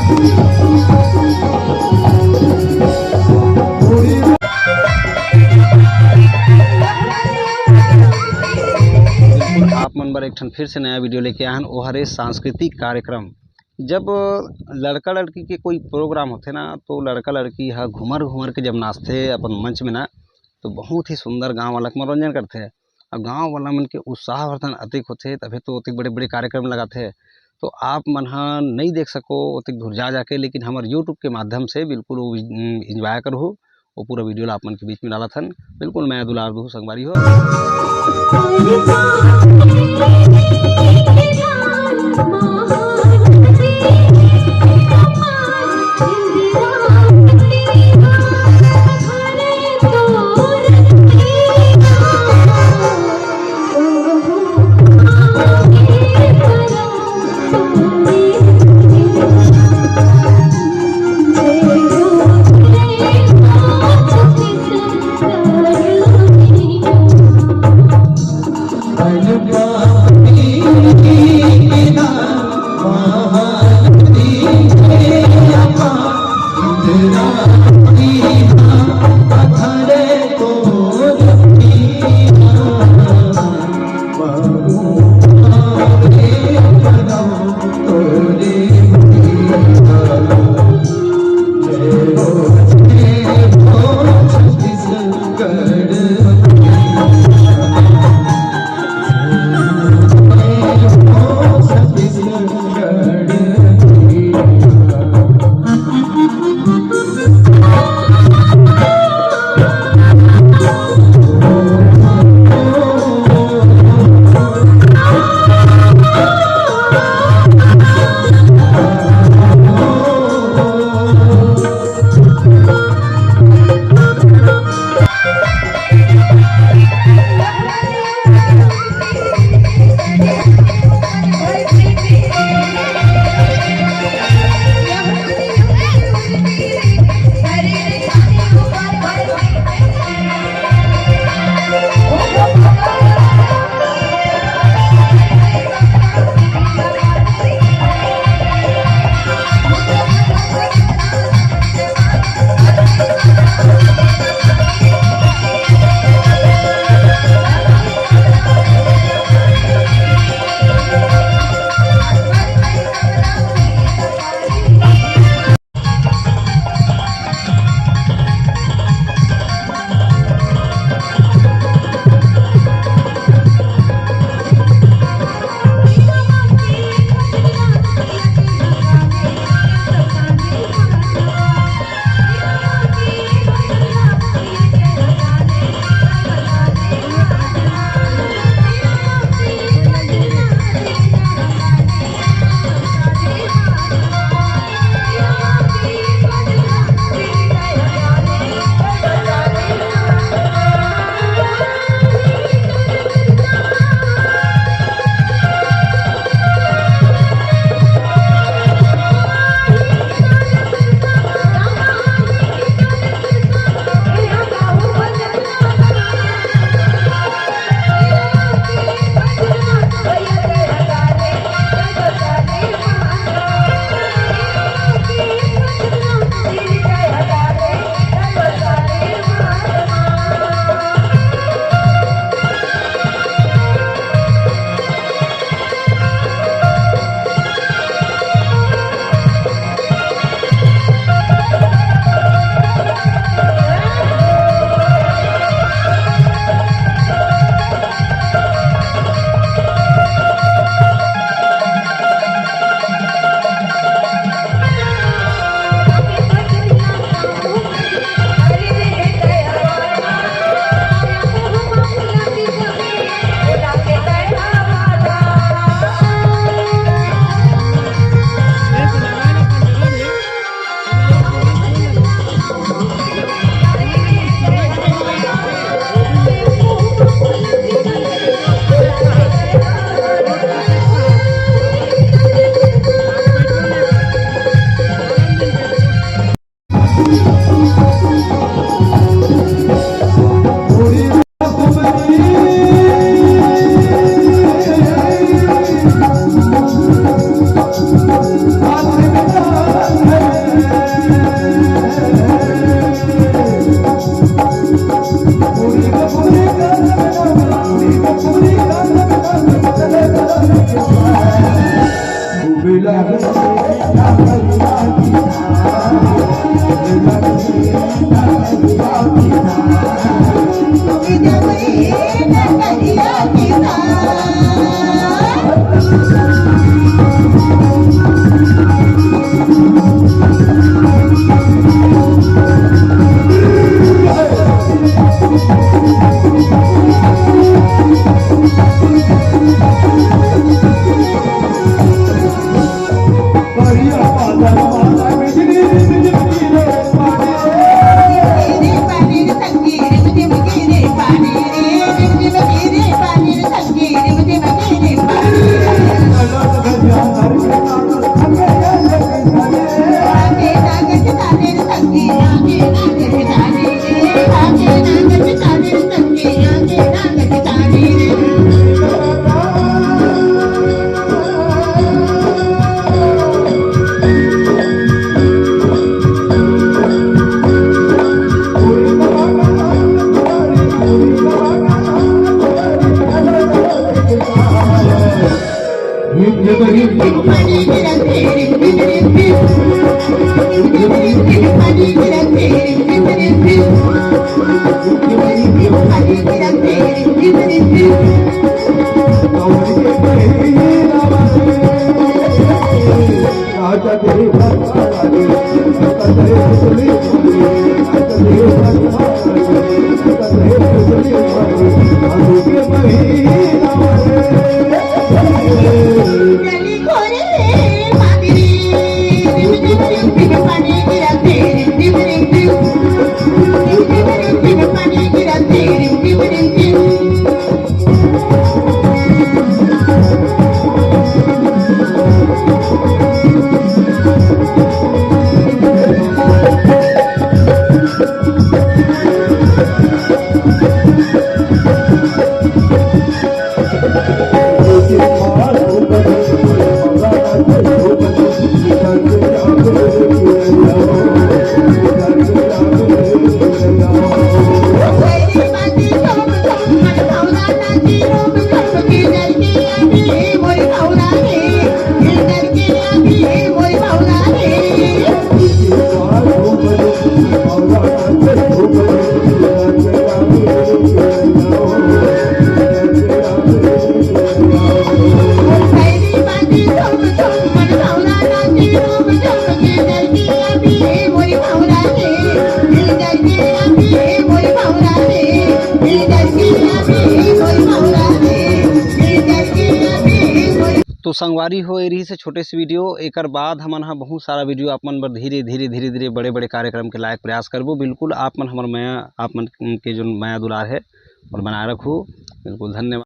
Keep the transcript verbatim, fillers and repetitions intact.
आप मन बर एक ठन फिर से नया वीडियो लेके आए हन, वो हरे सांस्कृतिक कार्यक्रम। जब लड़का लड़की के कोई प्रोग्राम होथे ना, तो लड़का लड़की ह घूमर घूमर के जब नाचथे अपन मंच में ना, तो बहुत ही सुंदर गांव वाला के मनोरंजन करथे। अब गांव वाला मन के उत्साहवर्धन अतेक होथे, तभे तो ओतेक बड़े बड़े कार्यक्रम लगाथे। तो आप मन ह नई देख सको, ओतेक दूर जा जाके, लेकिन हमर YouTube के माध्यम से बिल्कुल वो enjoy करहु। वो पूरा वीडियो ला आप मन के बीच में डालत हन। बिल्कुल मैं दुलार दुहू संगवारी हो। तो संगवारी हो, ये रही से छोटे से वीडियो। एकर बाद हमन ह बहुत सारा वीडियो आप मन बर धीरे धीरे धीरे धीरे बड़े बड़े कार्यक्रम के लायक प्रयास करबो। बिल्कुल आप मन हमर मया, आप मन के जो मया दुलार है और बनाए रखू। बिल्कुल धन्यवाद।